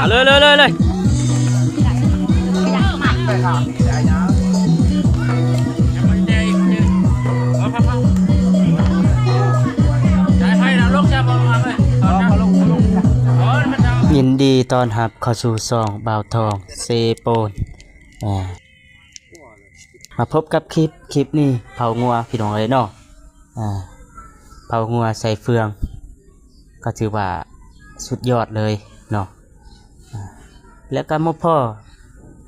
ເລີຍ ເລີຍ ເລີຍ ເລີຍ. ຍິນດີຕ້ອນຮັບເຂົ້າສູ່ຊ່ອງບ່າວທອງເຊໂປນ. ອ່າ ມາພົບກັບຄລິບ ຄລິບນີ້ເຜົາງົວພີ່ນ້ອງເອີຍເນາະ. ອ່າ ເຜົາງົວໃສ່ເຟືອງ ກໍຖືວ່າສຸດຍອດເລີຍເນາະ. ອ່າ ແລ້ວກໍມາພໍ້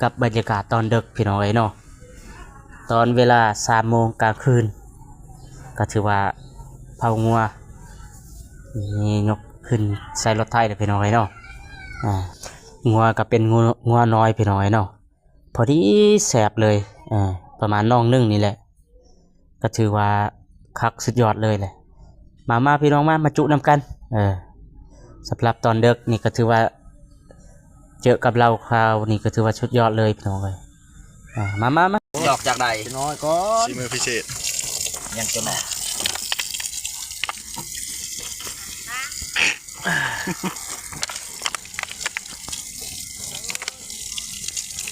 ກັບບັນຍາກາດຕອນເດິກພີ່ນ້ອງເອີຍເນາະ. ຕອນເວລາສາມໂມງກາງຄືນ ກໍຖືວ່າເຜົາງົວ ນີ້ຍົກຂຶ້ນໃສ່ລົດໄຖເດີພີ່ນ້ອງເອີຍເນາະ. ອ່າ ງົວກໍເປັນງົວ ງົວນ້ອຍພີ່ນ້ອງເອີຍເນາະ. ພໍດີແຊບເລີຍ ເອີ ປະມານໜອງໜຶ່ງນີ້ແຫຼະ ກໍຖືວ່າຄັກສຸດຍອດເລີຍແຫຼະ. ມາ ມາພີ່ນ້ອງມາ ມາຈຸນຳກັນ. ເອີ ສຳລັບຕອນເດິກນີ້ກໍຖືວ່າເຈີກັບເຫຼົ້າຂາວນີ້ກໍຖືວ່າສຸດຍອດເລີຍພີ່ນ້ອງເອີຍ. ອ່າ ມາ ມາ ມາ ດອກຈາກໃດ? ນ້ອຍກ່ອນ ສີມືພິເສດ ຍັງຈະໜ້ອຍ.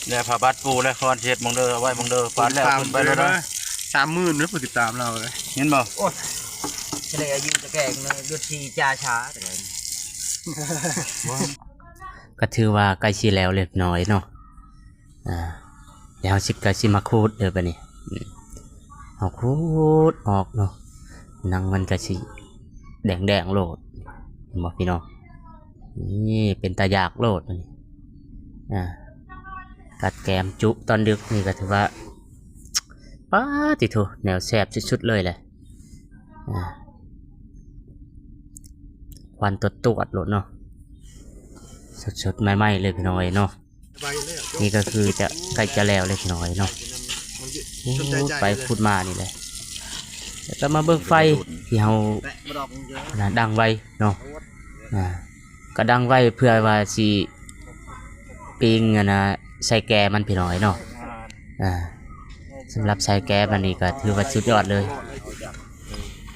ແລ້ວຜ້າບັດປູແລ້ວ ຄອນເຮັດໝ່ອງເດີ ເອົາໄວ້ໝ່ອງເດີ ປາດແລ້ວຂຶ້ນໄປໂລດເດີ. ສາມໝື່ນເດີ ຜູ້ຕິດຕາມລາວເລີຍ ເຫັນບໍ່? ໂອ້ຍ ທະເລອາຍຸຈະແກ່ງເນາະ ຢຸດທີ່ຈ່າຊ້າ ກໍຖືວ່າໃກ້ຊິແລ້ວເລັກນ້ອຍເນາະ. ອ່າ ແລ້ວເຮົາຊິ ກໍຊິມາຂູດເດີບາດນີ້. ອືມ ເຮົາຂູດອອກເນາະ ໜັງມັນກໍຊິແດງໆໂລດ ເຫັນບໍ່ພີ່ນ້ອງ? ນີ້ເປັນຕາຢາກໂລດບາດນີ້. ອ່າ ກັດແກມຈຸຕອນດຶກນີ້ກໍຖືວ່າ ປາດຕິໂທ ແນວແຊບສຸດໆເລີຍແຫຼະ. ອ່າ ຄວັນຕວດໆໂລດເນາະ ສົດໆໃໝ່ໆເລີຍພີ່ນ້ອງເອີຍເນາະ. ນີ້ກໍຄືຈະໃກ້ຈະແລ້ວເລັກນ້ອຍເນາະ. ໂອ້ ໄປຂຸດມານີ້ແຫຼະ. ແລ້ວກໍມາເບິ່ງໄຟທີ່ເຮົານະດັງໄວ້ເນາະ. ອ່າ ກໍດັງໄວ້ເພື່ອວ່າຊິປີ້ງອັນນະ ໃສ່ແກມັນພີ່ນ້ອງເນາະ. ອ່າ ສຳລັບໃສ່ແກມັນນີ້ກໍຖືວ່າສຸດຍອດເລີຍ.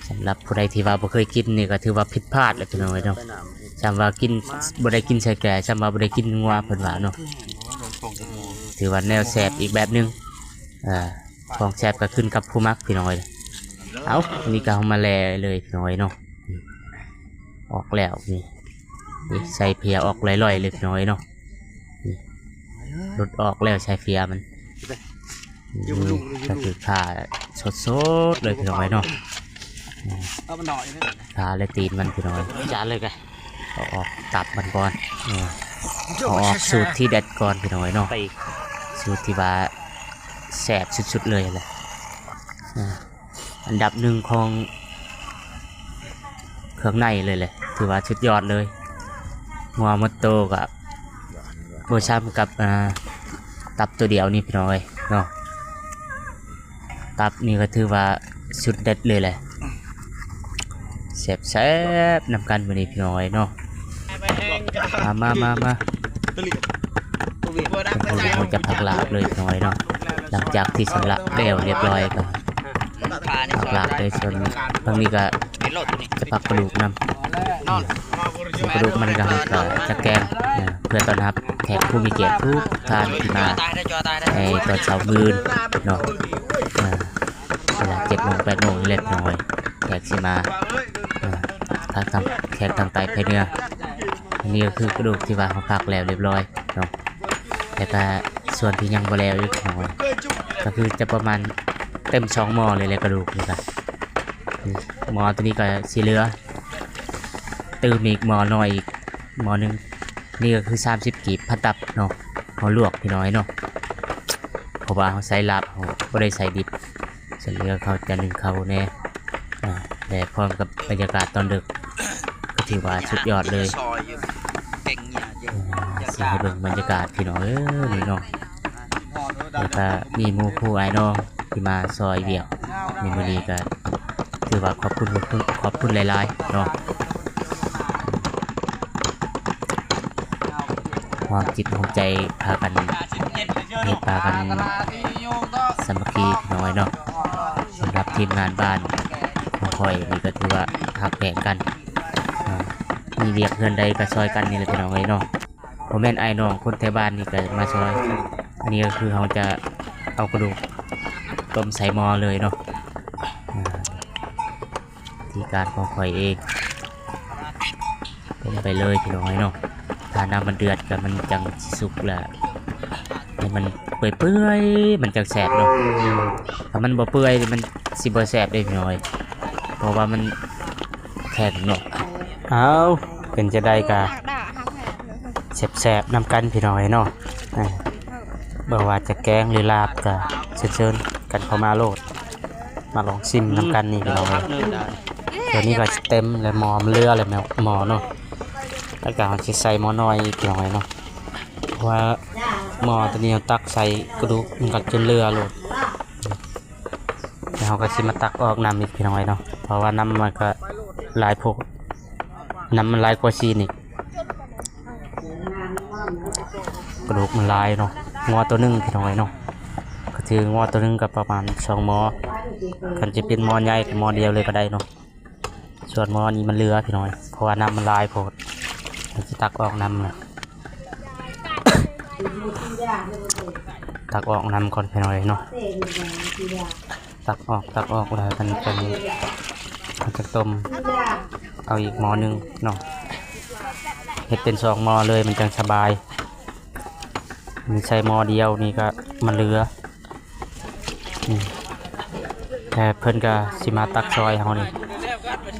ສຳລັບຜູ້ໃດທີ່ວ່າບໍ່ເຄີຍກິນນີ້ກໍຖືວ່າຜິດພາດແຫຼະພີ່ນ້ອງເອີຍເນາະ. ສ່ຳວ່າກິນ ບໍ່ໄດ້ກິນໃສ່ແກ ສ່ຳວ່າບໍ່ໄດ້ກິນງົວເພິ່ນວ່າເນາະ. ຖືວ່າແນວແຊບອີກແບບໜຶ່ງ. ອ່າ ຂອງແຊບກໍຂຶ້ນກັບຜູ້ມັກພີ່ນ້ອງເອີຍ. ເອົາ ນີ້ກໍເອົາມາແລ່ເລີຍພີ່ນ້ອງເອີຍເນາະ. ອອກແລ້ວນີ້ ນີ້ໃສ່ເພຍອອກລ່ອຍໆເລີຍພີ່ນ້ອງເອີຍເນາະ. ນີ້ ຫຼຸດອອກແລ້ວໃສ່ເພຍມັນ. ນີ້ກໍຄືຂາສົດໆເລີຍພີ່ນ້ອງເອີຍເນາະ. ຂາແລະຕີນມັນພີ່ນ້ອງເອີຍ. ຈານເລີຍກະ ເອົາອອກຕັບມັນກ່ອນ. ເອີ ເອົາອອກສູດທີ່ເດັດກ່ອນພີ່ນ້ອງເອີຍເນາະ. ສູດທີ່ວ່າແຊບສຸດໆເລີຍແຫຼະ. ເອີ ອັນດັບໜຶ່ງຂອງເຄື່ອງໃນເລີຍແຫຼະ ຖືວ່າສຸດຍອດເລີຍ. ງົວໝົດໂຕກໍບໍ່ຊ້ຳກັບ ອ່າ ຕັບໂຕດຽວນີ້ພີ່ນ້ອງເອີຍເນາະ. ຕັບນີ້ກໍຖືວ່າສຸດເດັດເລີຍແຫຼະ. ແຊບໆນຳກັນມື້ນີ້ພີ່ນ້ອງເອີຍເນາະ. ມາ ມາ ມາ ມາ ເຮົາຈະຜັກລາບເລີຍພີ່ນ້ອງເອີຍເນາະ. ຫຼັງຈາກທີ່ຊຳລະແລ້ວລຽບຮ້ອຍກໍຜັກລາບເລີຍ. ສ່ວນທາງນີ້ກໍຈະຜັກກະດູກນຳ. ກະດູກມັນກໍ ເຮົາກໍຈະແກງ ເພື່ອຕ້ອນຮັບແຂກຜູ້ມີກຽດທຸກທ່ານທີ່ມາໃນຕອນເຊົ້າມື້ອື່ນເນາະ. ເວລາເຈັດໂມງແປດໂມງນີ້ແຫຼະພີ່ນ້ອງເອີຍ ແຂກຊິມາ ທັງ ທັງແຂກທັງໃຕ້ພາຍເໜືອ. ອັນນີ້ກໍຄືກະດູກທີ່ວ່າເຮົາຜັກແລ້ວລຽບຮ້ອຍເນາະ. ແລ້ວກະສ່ວນທີ່ຍັງບໍ່ແລ້ວອີກໜ້ອຍ ກໍຄືຈະປະມານເຕັມສອງໝໍ້ເລີຍແຫຼະ ກະດູກນີ້ກະ. ໝໍ້ໂຕນີ້ກໍຊິເຫຼືອ ຕື່ມອີກໝໍ້ນ້ອຍອີກໝໍ້ໜຶ່ງ. ນີ້ກໍຄືສາມສິບກີບ ພັນຕັບເນາະ. ເຮົາລວກພີ່ນ້ອງເນາະ ເພາະວ່າເຮົາໃສ່ລາບ ເຮົາບໍ່ໄດ້ໃສ່ດິບ. ສ່ວນເຫຼືອເຂົາຈະໜຶ້ງເຂົ້າແດ່ ອ່າ ແລະ ພ້ອມກັບບັນຍາກາດຕອນດຶກ ກໍຖືວ່າສຸດຍອດເລີຍ. ອ່າ ຊິໃຫ້ເບິ່ງບັນຍາກາດພີ່ນ້ອງເອີຍ ນີ້ເນາະ. ແລ້ວກໍມີໝູ່ຄູ່ອ້າຍນ້ອງທີ່ມາຊ່ອຍວຽກໃນມື້ນີ້ ກໍຖືວ່າຂອບຄຸນ ຂອບຄຸນ ຂອບຄຸນຫຼາຍໆເນາະ. ຮ່ວມຈິດຮ່ວມໃຈພາກັນເຮັດ ພາກັນສາມັກຄີພີ່ນ້ອງເອີຍເນາະ. ສຳລັບທີມງານບ້ານຂອງຂ້ອຍນີ້ກໍຖືວ່າຮັກແພງກັນ ອ່າ ມີວຽກເຮືອນໃດກໍຊ່ອຍກັນນີ້ແຫຼະພີ່ນ້ອງເອີຍເນາະ. ບໍ່ແມ່ນອ້າຍນ້ອງຄົນແຖວບ້ານນີ້ກໍມາຊ່ອຍ. ອັນນີ້ກໍຄືເຮົາຈະເອົາກະດູກຕົ້ມໃສ່ໝໍ້ເລີຍເນາະ. ອາ ວິທີການຂອງຂ້ອຍເອງ ຕົ້ມໄປເລີຍພີ່ນ້ອງເອີຍເນາະ. ຖ້ານ້ຳມັນເດືອດກໍມັນຈັ່ງຊິສຸກ ແລະໃຫ້ມັນເປື່ອຍໆ ມັນຈັ່ງແຊບເນາະ. ຖ້າມັນບໍ່ເປື່ອຍມັນຊິບໍ່ແຊບເດ້ພີ່ນ້ອງເອີຍ ເພາະວ່າມັນແຂງເນາະ. ເອົາ ເປັນຈັ່ງໃດກໍແຊບໆນຳກັນພີ່ນ້ອງເອີຍເນາະ. ເອີ ບໍ່ວ່າຈະແກງ ຫຼື ລາບ ກໍເຊີນໆກັນເຂົ້າມາໂລດ. ມາລອງຊິມນຳກັນນີ້ພີ່ນ້ອງເອີຍ. ດຽວນີ້ກໍຊິເຕັມແລ້ວ ໝໍ້ມັນເຫຼືອແລ້ວ ໝໍ້ເນາະ. ແລ້ວກໍເຮົາຊິໃສ່ໝໍ້ນ້ອຍອີກພີ່ນ້ອງເອີຍເນາະ ເພາະວ່າໝໍ້ຕົວນີ້ເຮົາຕັກໃສ່ກະດູກມັນກໍຈົນເຫຼືອໂລດ. ແລ້ວເຮົາກໍຊິມາຕັກອອກນ້ຳອີກພີ່ນ້ອງເອີຍເນາະ ເພາະວ່ານ້ຳມັນກໍຫຼາຍໂພດ ນ້ຳມັນຫຼາຍກວ່າຊີ້ນອີກ. ກະດູກມັນຫຼາຍເນາະ. ງົວໂຕໜຶ່ງພີ່ນ້ອງເອີຍເນາະ ກໍຖືງົວໂຕໜຶ່ງກໍປະມານສອງໝໍ້. ຄັນຈະເປັນໝໍ້ໃຫຍ່ກໍໝໍ້ດຽວເລີຍກໍໄດ້ເນາະ. ສ່ວນໝໍ້ນີ້ມັນເຫຼືອພີ່ນ້ອງເອີຍ ເພາະວ່ານ້ຳມັນຫຼາຍໂພດ. ເຮົາຊິຕັກອອກນ້ຳນະ ຕັກອອກນ້ຳກ່ອນພີ່ນ້ອງເອີຍເນາະ. ຕັກອອກ ຕັກອອກແລ້ວມັນເປັນ ເຮົາຈະຕົ້ມເອົາອີກໝໍ້ໜຶ່ງເນາະ. ເຮັດເປັນສອງໝໍ້ເລີຍ ມັນຈັ່ງສະບາຍ. ມີໃສ່ໝໍ້ດຽວນີ້ກໍມັນເຫຼືອ. ອືມ ແຕ່ເພິ່ນກໍຊິມາຕັກຊ່ອຍເຮົານີ້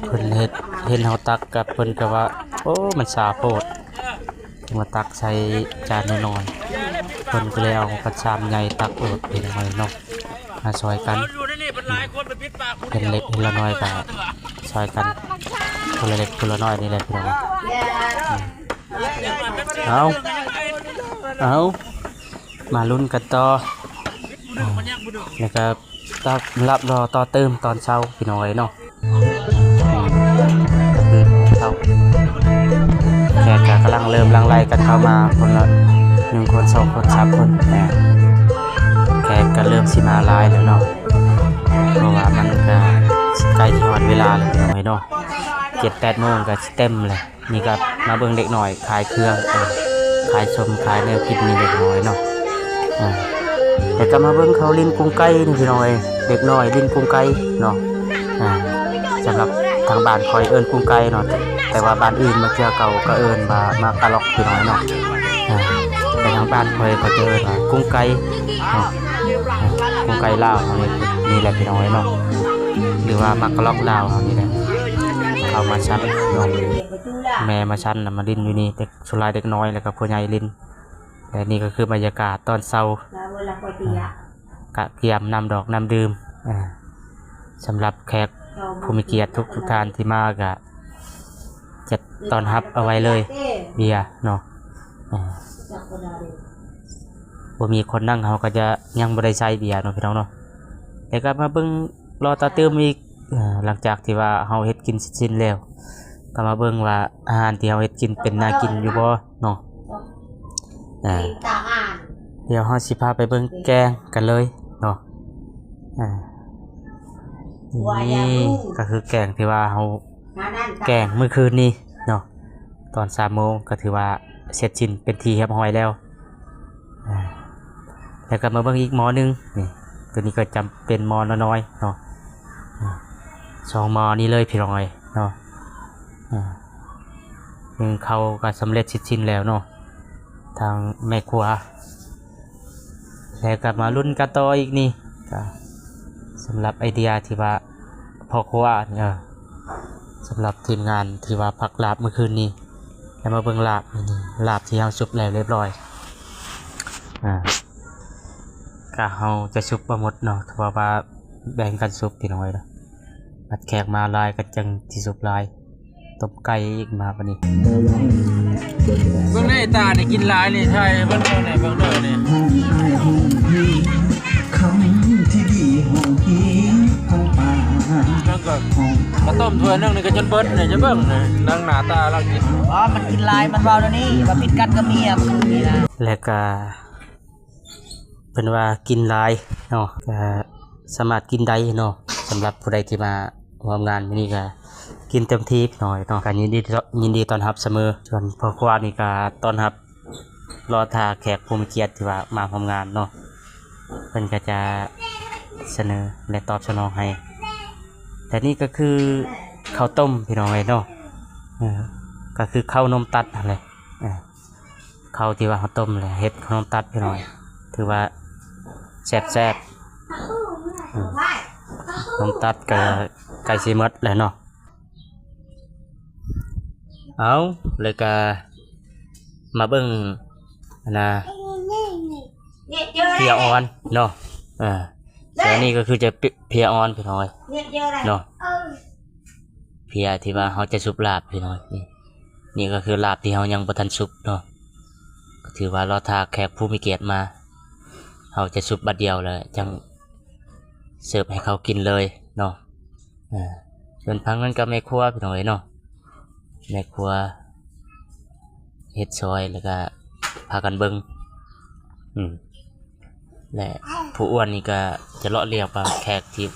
ເພິ່ນເຫັນ ເຫັນເຮົາຕັກກໍເພິ່ນກໍວ່າ ໂອ້ ມັນຊາໂພດ. ມາຕັກໃສ່ຈານນ້ອຍໆ ເພິ່ນກໍເລີຍເອົາກະຊາມໃຫຍ່ຕັກໂອດເປັນໜ້ອຍເນາະ. ມາຊ່ອຍກັນ ເຫັນເລັກເຫັນລະນ້ອຍກໍຊ່ອຍກັນ ຄົນລະເລັກຄົນລະນ້ອຍນີ້ແຫຼະພີ່ນ້ອງ. ເອົາ ເອົາ ມາລຸ້ນກັນຕໍ່ ແລ້ວກໍ ຕາມລັບລໍຕໍ່ຕື່ມຕອນເຊົ້າພີ່ນ້ອງເອີຍເນາະ. ຄືເຊົ້າ ແຂກກໍກຳລັງເລີ່ມຫຼັ່ງໄຫຼກັນເຂົ້າມາ ຄົນລະໜຶ່ງຄົນ ສອງຄົນ ສາມຄົນ. ແຂກກໍເລີ່ມຊິມາຫຼາຍແລ້ວເນາະ ເພາະວ່າມັນກໍໃກ້ຊິຮອດເວລາແລ້ວພີ່ນ້ອງເອີຍເນາະ. ເຈັດແປດໂມງກໍຊິເຕັມແລ້ວ. ນີ້ກໍມາເບິ່ງເດັກນ້ອຍຂາຍເຄື່ອງ ເອີ ຂາຍສົ້ມຂາຍແນວກິນນີ້ເດັກນ້ອຍເນາະ. ອາ ແລ້ວກໍມາເບິ່ງເຂົາຫຼິ້ນກົງໄກ່ນີ້ພີ່ນ້ອງເອີຍ ເດັກນ້ອຍຫຼິ້ນກົງໄກ່ເນາະ. ອາ ສຳລັບທາງບ້ານຂ້ອຍເອີ້ນກົງໄກ່ເນາະ ແຕ່ວ່າບ້ານອື່ນບາງເທື່ອເຂົາກໍເອີ້ນວ່າໝາກກະລັອກພີ່ນ້ອງເນາະ. ອາ ແຕ່ທາງບ້ານຂ້ອຍເຂົາຈະເອີ້ນວ່າກົງໄກ່ເນາະ. ອາ ກົງໄກ່ລາວເຮົານີ້ ນີ້ແຫຼະພີ່ນ້ອງເນາະ ຫຼືວ່າໝາກກະລັອກລາວເຮົານີ້ແຫຼະ. ເຂົາມາຊັ້ນເນາະ ແມ່ມາຊັ້ນນະ ມາຫຼິ້ນຢູ່ນີ້ ແຕ່ສ່ວນຫຼາຍເດັກນ້ອຍ ແລ້ວກໍຜູ້ໃຫຍ່ຫຼິ້ນ. ແລະນີ້ກໍຄືບັນຍາກາດຕອນເຊົ້າ ກະກຽມນ້ຳດອກນ້ຳດື່ມ ອາ ສຳລັບແຂກຜູ້ມີກຽດທຸກໆທ່ານທີ່ມາ ກະຈັດຕ້ອນຮັບເອົາໄວ້ເລີຍ ເບຍເນາະ. ອາ ບໍ່ມີຄົນນັ່ງ ເຮົາກໍຈະຍັງບໍ່ໄດ້ໃຊ້ເບຍເນາະ ພີ່ນ້ອງເນາະ. ແລ້ວກໍມາເບິ່ງ ລໍຕໍ່ຕື່ມອີກ ເອີ ຫຼັງຈາກທີ່ວ່າເຮົາເຮັດກິນເສັດສິ້ນແລ້ວ ກໍມາເບິ່ງວ່າອາຫານທີ່ເຮົາເຮັດກິນເປັນໜ້າກິນຢູ່ບໍ່ເນາະ. ອາ ດຽວເຮົາຊິພາໄປເບິ່ງແກງກັນເລີຍເນາະ. ອາ ນີ້ກໍຄືແກງທີ່ວ່າເຮົາແກງມື້ຄືນນີ້ເນາະ ຕອນສາມໂມງ ກໍຖືວ່າເສັດສິ້ນເປັນທີ່ຮຽບຮ້ອຍແລ້ວ. ອາ ແລ້ວກໍມາເບິ່ງອີກໝໍ້ໜຶ່ງ ນີ້ ຕົວນີ້ກໍຈຳເປັນໝໍ້ນ້ອຍໆເນາະ. ອາ ສອງໝໍ້ນີ້ເລີຍພີ່ນ້ອງເອີຍເນາະ. ອາ ໜຶ່ງເຂົ້າກໍສຳເລັດເສັດສິ້ນແລ້ວເນາະ ທາງແມ່ຄົວ. ແລ້ວກໍມາລຸ້ນກັນຕໍ່ອີກນີ້ ກໍສຳລັບໄອເດຍທີ່ວ່າ ພໍ່ຄົວ ເອີ ສຳລັບທີມງານທີ່ວ່າພັກລາບມື້ຄືນນີ້ ແລ້ວມາເບິ່ງລາບນີ້ ລາບທີ່ເຮົາສຸບແລ້ວຮຽບຮ້ອຍ. ອາ ກະເຮົາຈະສຸບບໍ່ໝົດເນາະ ຖືວ່າແບ່ງກັນສຸບພີ່ນ້ອງເອີຍເນາະ. ບັດແຂກມາຫຼາຍກໍຈັ່ງຊິສຸບຫຼາຍ. ຕົ້ມໄກ່ອີກມາບັດນີ້. ເບິ່ງເດີ ຕານີ້ກິນຫຼາຍນີ້ ຖ່າຍເບິ່ງເດີນີ້ ເບິ່ງເດີນີ້. ຄຳທີ່ດີຫ້ອງພີຂອງປ່າ ແລ້ວກໍມາຕົ້ມຖ້ວຍໜຶ່ງນີ້ກໍຈົນເບິດນີ້ ຈະເບິ່ງນີ້ ນັ່ງໜ້າຕາລາວກິນ. ອໍ ມັນກິນຫຼາຍ ມັນເວົ້າແນວນີ້ ວ່າຜິດກັນກັບເມຍມື້ຄືນນີ້ນະ. ແລ້ວກໍ ເພິ່ນວ່າກິນຫຼາຍເນາະ ກໍສາມາດກິນໄດ້ເນາະ. ສຳລັບຜູ້ໃດທີ່ມາຮ່ວມງານມື້ນີ້ກໍກິນເຕັມທີ່ເນາະ ກໍຍິນດີ ຍິນດີຕ້ອນຮັບສະເໝີ. ສ່ວນພໍ່ຄົວນີ້ກໍຕ້ອນຮັບ ລໍຖ້າແຂກຜູ້ມີກຽດທີ່ວ່າມາຮ່ວມງານເນາະ ເພິ່ນກໍຈະສະເໜີ ແລະ ຕອບສະໜອງໃຫ້. ແລະ ນີ້ກໍຄືເຂົ້າຕົ້ມພີ່ນ້ອງເອີຍເນາະ ເອີ ກໍຄືເຂົ້ານົມຕັດຫັ້ນແຫຼະ ເອີ ເຂົ້າທີ່ວ່າເຮົາຕົ້ມແລ້ວເຮັດເຂົ້ານົມຕັດພີ່ນ້ອງ ຖືວ່າແຊບໆ ເອີ ນົມຕັດກໍໃກ້ຊິໝົດແລ້ວເນາະ. ເອົາ ແລ້ວກະມາເບິ່ງອັນນາ ເພຍອ່ອນເນາະ ເອີ ສ່ວນນີ້ກໍຄືຈະເພຍອ່ອນພີ່ນ້ອງເນາະ ເພຍທີ່ວ່າເຮົາຈະສຸບລາບພີ່ນ້ອງ ນີ້ ນີ້ກໍຄືລາບທີ່ເຮົາຍັງບໍ່ທັນສຸບເນາະ ກໍຖືວ່າລໍຖ້າແຂກຜູ້ມີກຽດມາ ເຮົາຈະສຸບບາດດຽວແລ້ວຈັ່ງເສີບໃຫ້ເຂົາກິນເລີຍເນາະ. ເອີ ສ່ວນຝັ່ງນັ້ນກໍແມ່ຄົວພີ່ນ້ອງເອີຍເນາະ ແມ່ຄົວເຮັດຊອຍ ແລ້ວກໍພາກັນເບິ່ງ ອືມ ແລະ ຜູ້ອ້ວນນີ້ກໍຈະເລາະລຽວປາແຂກທີ່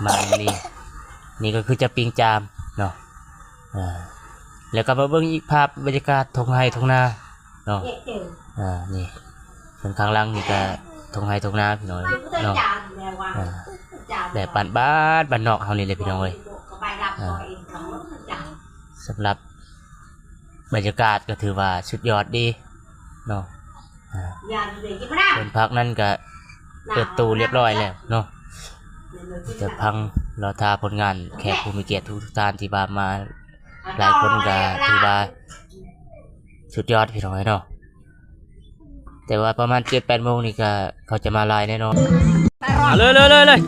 ມາມື້ນີ້ ນີ້ກໍຄືຈະປີ້ງຈາມເນາະ ເອີ ແລ້ວກໍມາເບິ່ງອີກພາບບັນຍາກາດທົ່ງໄຮ່ທົ່ງນາເນາະ ເອີ ນີ້ ເຊິ່ງຂ້າງຫຼັງນີ້ກໍທົ່ງໄຮ່ທົ່ງນາພີ່ນ້ອງເນາະ ເອີ ແບບບ້ານໆ ບ້ານນອກເຮົານີ້ແຫຼະພີ່ນ້ອງເອີຍ ເອີ ສຳລັບບັນຍາກາດກໍຖືວ່າສຸດຍອດດີເນາະ ເອີ ສວນຜັກນັ້ນກໍເປີດຕູ້ລຽບຮ້ອຍແລ້ວເນາະ ແຕ່ພັງລໍຖ້າຜົນງານແຂກຜູ້ມີກຽດທຸກໆທ່ານທີ່ວ່າມາ ຫຼາຍຄົນກໍຖືວ່າສຸດຍອດພີ່ນ້ອງເອີຍເນາະ ແຕ່ວ່າປະມານເຈັດແປດໂມງນີ້ກໍເຂົາຈະມາຫຼາຍແນ່ນອນ ເລີຍ ເລີຍ ເລີຍ ເລີຍ.